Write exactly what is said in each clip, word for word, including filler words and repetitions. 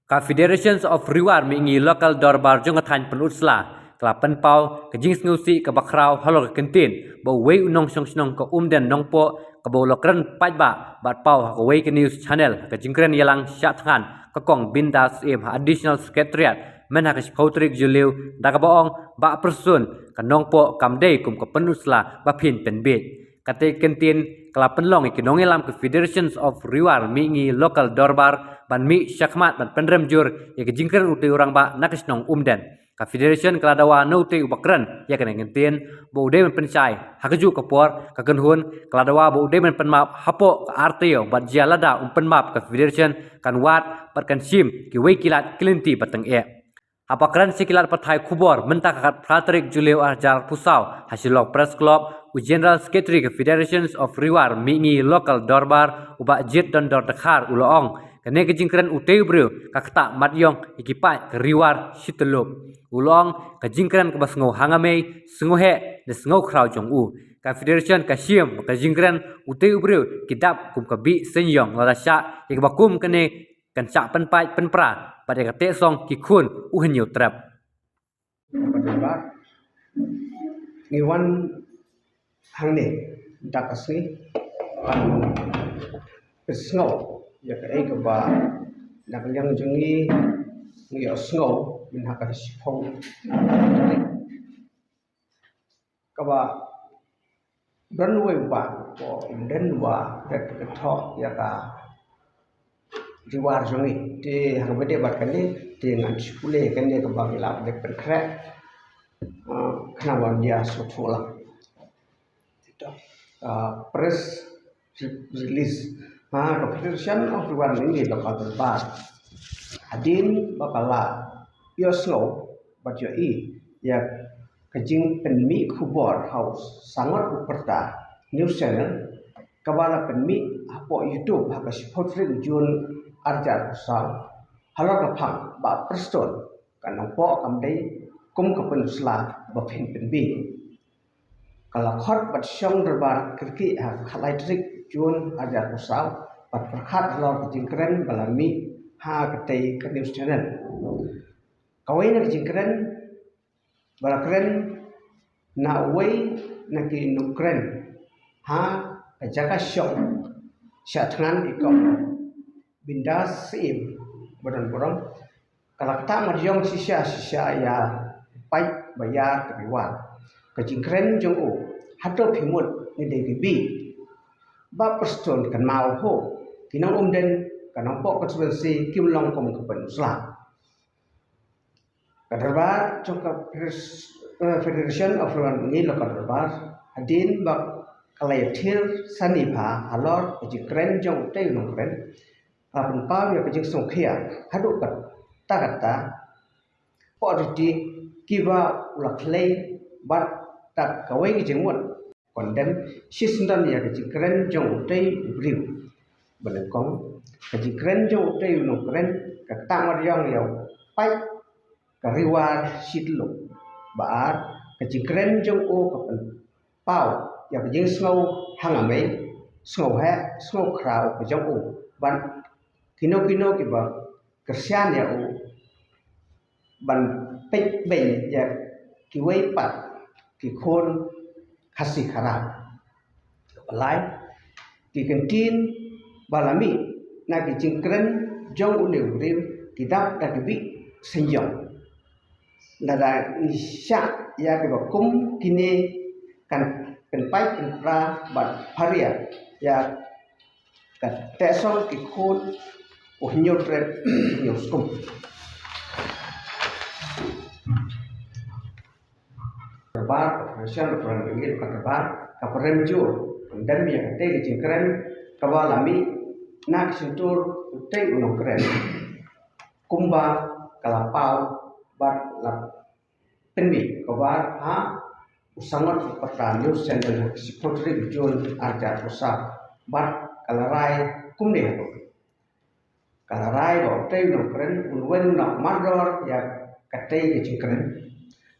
Ka Federations of Ri War Mihngi Local Dorbar jong ka thaiñ Pynursla ka la pynpaw ka jingsngewsih kaba khraw halor ka kyntien ba uwei u nongshong shnong ka Umden Nongpoh kaba u la kren paidbah bad paw ha kawei ka news channel ha ka jingkren ïalang shah thngan, ka Kong Bindas Syiem ha Additional Secretariat mynha ka shiphew tarik Jylliew, da kaba ong Bah Prestone, ka Nongpoh kam dei kum ka Pynursla ba phin pynbiej. Katei ka kyntien ka la pynlong ïa ki nongïalam ka Federations of Ri War Mihngi Local Dorbar ban mih shakhmat ban pynrem jur ïa ka jingkren utei u rangbah na ka shnong Umden. Ka Federation ka la dawa na utei uba kren ïa kane ka kyntien ba u dei ban pynshai ha kajuh ka por. Ka kynhun ka la dawa ba u dei ban pynmap hapoh ka ar taïew bad jia lada um pynmap ka Federation kan wad bad kan shim kiwei ki lad ki lynti ba tyngeh. Haba kren sha ki lad pathai khubor mynta ka khatphra tarik Jylliew ar hajar arphew saw ha Shillong Press Club, u General Secretary ka Federations of Ri War Mihngi Local Dorbar, u Bah Jied Dondor Dkhar, u la ong kane ka jingkren utei u briew ka ktah mat ïong ïa ki paid ka Ri War shi tyllup. U la ong ka jingkren kaba sngew hangamei, sngew heh ne sngew khraw jong u. Ka Federation ka shim ba ka jingkren utei u briew ki dap kum ka bih seiñ ïong lada shah ïa kaba kum kane kan shah pynpait pynpra bad ïa ka teh song ki khun u Hynñiewtrep. Ngi wan hangne da ka sngi ban pynsngew ïa kaei kaba na ka liang jong ngi ngi ïohsngew mynha ka shiphew kaba don uwei u bah, ko don uba ret ka thoh ïa ka Ri War jong ngi. Te ha kaba ïadei bad kane te ngan shu pule kane kaba ngi la dep pynkhreh, ah, khnang ba ngi ïa sngewthuh lang. Ah, press re-, release. Ha ka Federation of Ri War Mihngi Local Dorbar, hadien ba ka la ïohsngew bad ïohi ïa ka jingpynmih khubor ha u Sangot u Pyrta News Channel kaba la pynmih hapoh YouTube ha ka shiphew tarik Jun ar hajar arphew saw, halor ka phang Bah Prestone, ka Nongpoh kam dei kum ka Pynursla ba phin pynbiej. Ka la khot bad shong dorbar kyrkieh ha ka khatlai tarik Jun ar hajar arphew saw bad pyrkhat halor ka jingkren ba la mih ha katei ka news channel. Kawei na ka jingkren ba la kren na uwei na ki nongkren ha ka jaka shong shah thngan, i Kong Bindas Syiem ba don burom, ka la ktah mat ïong shisha shisha ïa paid ba ïar ka Ri War. Ka jingkren jong u, hato phi mut ngi dei ki bih? Bah Prestone, kynmaw ho, ki nong Umden, ka Nongpoh constituency kim long kum ka Pynursla. Ka dorbar jong ka Federas-, eh, Federation of Ri War Mihngi Local Dorbar, hadien ba ka la ïathir sani bha halor ka jingkren jong utei u nongkren, ka la pynpaw ïa ka jingsngewkhia haduh katta katta, hapoh riti kiba u la khlei bad da kawei ka jingmut condemn shisyndon ïa ka jingkren jong utei u briew. Ba nyngkong, ka jingkren jong utei u nongkren ka ktah mat ïong ïa u paid ka Ri War shi tyllup. Ba ar, ka jingkren jong u ka pynpaw ïa ka jingsngew hangamei, sngew heh, sngew khraw ka jong u ban kino kino kiba kyrshan ïa u ban peit beiñ ïa kiwei pat ki khun Khasi Khara. Ba lai, ki kyntien ba la mih na ki jingkren jong une u briew ki dap da ki bih seiñ ïong. Lada ngi shah ïa kiba kum kine kan pynpait pynpra bad pharia ïa ka teh song ki khun u Hynñiewtrep Hynñiewskum. Dorbar, Federation of Ri War Mihngi Local Dorbar, ka pynrem jur, pynrem ïa katei ka jingkren kaba la mih na ka shyntur utei u nongkren, kumba ka la paw bad la pynmih kaba ha u Sangot u Pyrta News Channel ha ka shiphew tarik Jun ar hajar arphew saw, bad ka la rai kumne haduh. Ka la rai ba utei u nongkren un wan noh mardor ïa katei ka jingkren.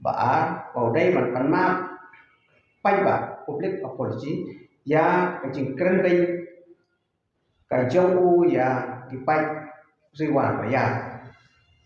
Ba ar, ba u dei ban pan map paidbah, public apology, ïa ka jingkren beiñ ka jong u ïa ki paid Ri War ba ïar.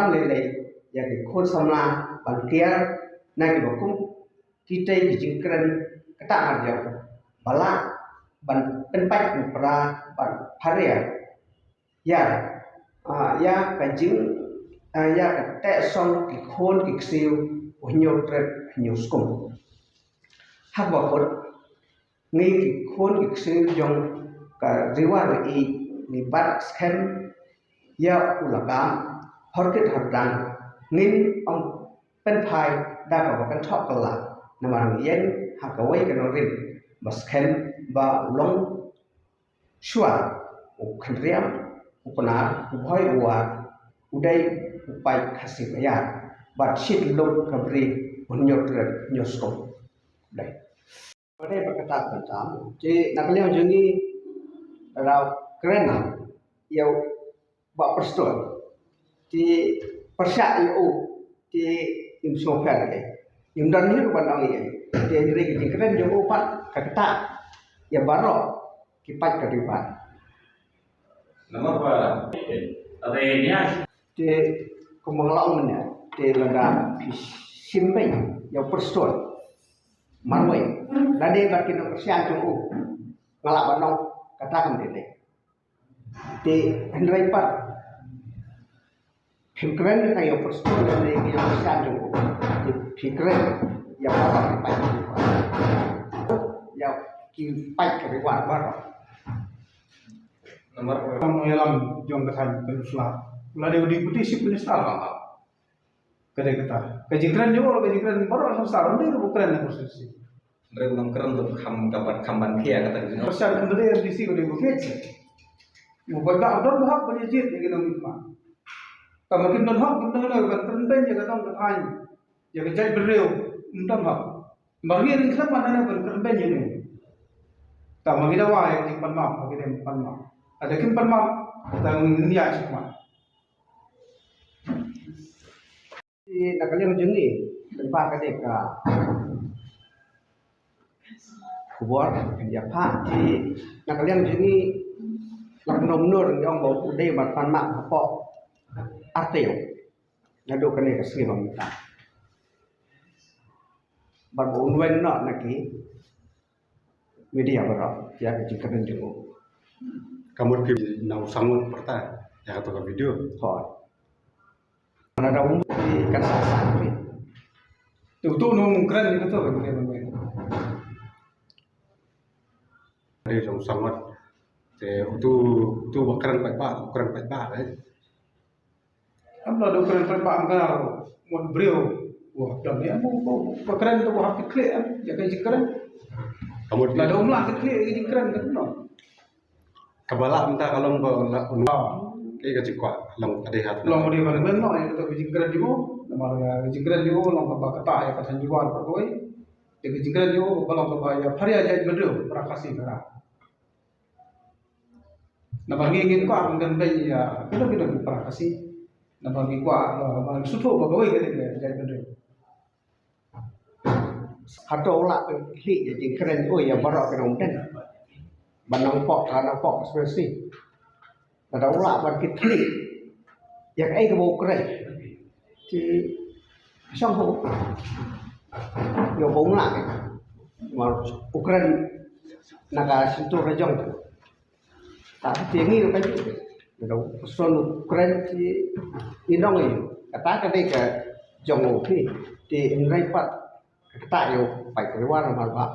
tam lei lei ïa ki khun samla ban kiar na kiba kum kitei ki jingkren kata marjan ba lah ban pynpait pynpra ban pharia ïa, ah, ïa ka jing, ah, ïa ka teh song ki khun ki ksiew u Hynñiewtrep Hynñiewskum. Ha kaba kut ngi ki khun ki ksiew jong ka Ri War Ri Ïeit ngi bat skhem ïa u lakam hor kit hor tang, ngin ym pynphai da kaba kynthoh kylla, namar ngi ïeng ha kawei ka nongrim ba skhem ba u long shuwa u Khynriam, u Pnar, u Bhoi, u War, u dei u paid Khasi ba ïar bad shi tylli ka bri u Hynñiewtrep Hynñiewskum. Dei. Ba dei ba kata kata te na ka liang jong ngi, la kren ïa u Bah Prestone te pyrshah ïa u te ngim sngewpher ïa u. Ngim don hi ruh ban ong ïa u. Te hynrei ka jingkren jong u pat ka ktah ïa baroh ki paid ka Ri War. Namar ba te kum ba nga la ong mynne, te lada phi shim beiñ ïa u Prestone marwei, lane bad ki nongkyrshan jong u, nga lah ban ong kata kam dei dei. Te hynrei pat phim kren ïa ka ïa u Prestone lane ïa ki nongkyrshan jong u. Te phi kren ïa baroh ki paid ka Ri War, ïa ki paid ka Ri War baroh. Namar ka ïalam jong ka thaiñ Peninsula, lane u Deputy Chief Minister, ka dei kata. Ka jingkren jong u, ka jingkren baroh ka Peninsula, ym dei ruh ba u kren na ka constituency. Hynrei u nongkren ruh kham, ka ban, kham ban khia kata ka jingkren. Pyrshah M L A M D C ka dei ba khia. Mo ba da don hok ban ïa jied ïa ki nongmihkhmat. Tangba kim don hok, kim don hok ban kren beiñ ïa ka dong ka thaiñ, ïa ka jaitbynriew, ym don hok. Namar ngi ring khlem ban ïa ban kren beiñ ïa u. Tangba ngi dawa ïa ka jingpanmap ha ki dei ban panmap. Lada kim panmap, tang ngi ïa shikmat. Te na ka liang jong ngi, lyngba kane ka khubor ïa pha, te na ka liang jong ngi, la ka nongmynnoh ngi ong ba u dei ban pan map hapoh ar taïew naduh kane ka sngi ba mynta. Bad ba un wan noh na ki media baroh ïa ka jingkren jong u. Ka mut phi na u Sangot pyrta ïa kato ka video. Hooid. Mana da um phi kan sa sa phi. Te uto u nongkren ïa kato ka video. Dei jong u Sangot. Te uto, uto ba kren paidbah, u kren paidbah, eh. Am la dei u kren paidbah, am kren mut briew. Wah, da ïa mo ko ba kren to ba hap ki khlieh ïa ka jingkren. Ka mut la dei um lah ki khlieh ïa ka jingkren ka no. Kaba lah mynta ka long ba la un. Ah. Ka jingkwah long ka dei hat. Long ka dei ban men no ïa ka jingkren jong u. Namar ka jingkren jong u long kaba kata ïa ka thaiñ jong u kawei. Ïa ka jingkren jong u ka long kaba ïa pharia jaitbynriew para Khasi para. Namar ngi ngin kwah ban kren beiñ ïa kino kino ki para Khasi. Namar ngi kwah ba, ba sngewthuh ba kawei ka dei ka jaitbynriew. Hato u lah pynkhih ïa jingkren u ïa baroh ki nongdon ba nongpop, ka nongpop constituency. Lada u lah ban kit khlieh ïa kaei kaba u kren. Ki shong ho. Ïa ba u lah. Mar u kren na ka shyntur ka jong. Ta te ngi ka ju. Lada u person u kren te ngi nong ïa. Kata ka dei ka jong u phi. Te hynrei pat kata ïa u paid Ri War namar ba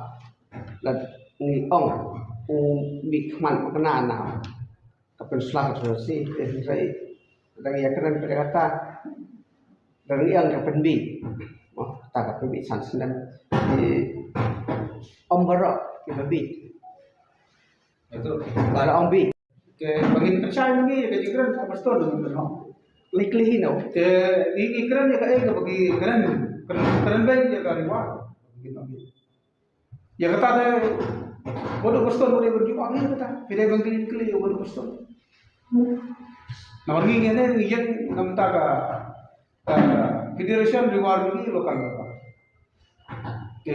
lada ngi ong u mih khmat kane na ka Peninsula Constituency, te hynrei lada ngi ïa kren pyrkhat kata, lada ngi ong ka pynbeit. Oh, kata ka pynbeit san snem. Te ym baroh kiba beit. Ito. Baroh ym beit. Te ba ngin pynshai ngi ka jingkren ka pastor ngi no. Likli hi no. Te ngi ngi kren ïa kaei kaba ngi kren, kren, kren beiñ ïa ka Ri War. Ïa kata te Ba dei ba stone, ba dei ban jubab ïa kata. Phi dei ban kylli kylli ba dei ba stone. Namar ngi ngi ne ngi ïeng na bynta ka, ka Federation Ri War Mingi Local Dorbar. Te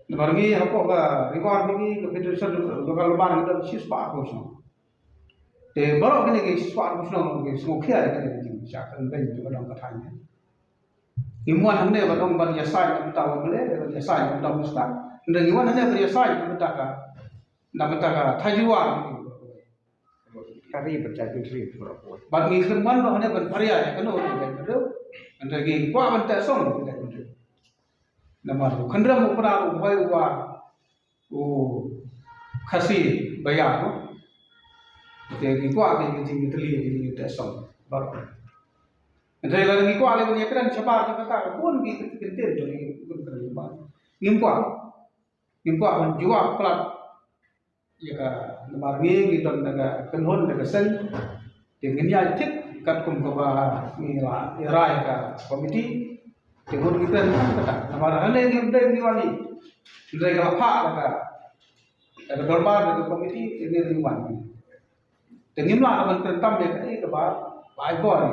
namar ngi hapoh ka Ri War Mingi ka Federation Local Dorbar ngi don shispah arphew shnong. Te baroh kine ki shispah arphew shnong ki sngewkhia ïa kane ka jingshah kynbeiñ jong ka dong ka thaiñ. Ngim wan hangne ban ong ban ïasaid na bynta u M L A, ban ïasaid na bynta u Minister. Hynrei ngi wan hangne ban ïasaid na bynta ka, na bynta ka thaiñ Ri War. Ka ri ban jai pyrthei baroh kawei. Bad ngi khlem wan hangne ban pharia ïa kano kano ka jaitbynriew. Hynrei ngi kwah ban teh song ïa ka jaitbynriew. Namar u khynrem u Pnar u Bhoi u War u Khasi ba ïar, no. Te ngi kwah ki jingtylli ki jingteh song baroh. Hynrei lada ngi kwah lei ban ïakren shabar na kata ka bun ki kyntien jong ngi, bun ki kyntien ba ngim kwah. Ngim kwah ban jubab palat ïa ka, namar ngi ngi don da ka kynhun da ka seng. Te ngin ïaid thik katkum kaba ngi la ïa rai ka komiti. Te ngut ngi kren kam kata. Namar hangne ngim dei ngi wan ngi. Hynrei ka la phah da ka, da ka dorbar da ka komiti te ngin ngi wan. Te ngim lah ban kren kam ïa kaei kaba bai bor.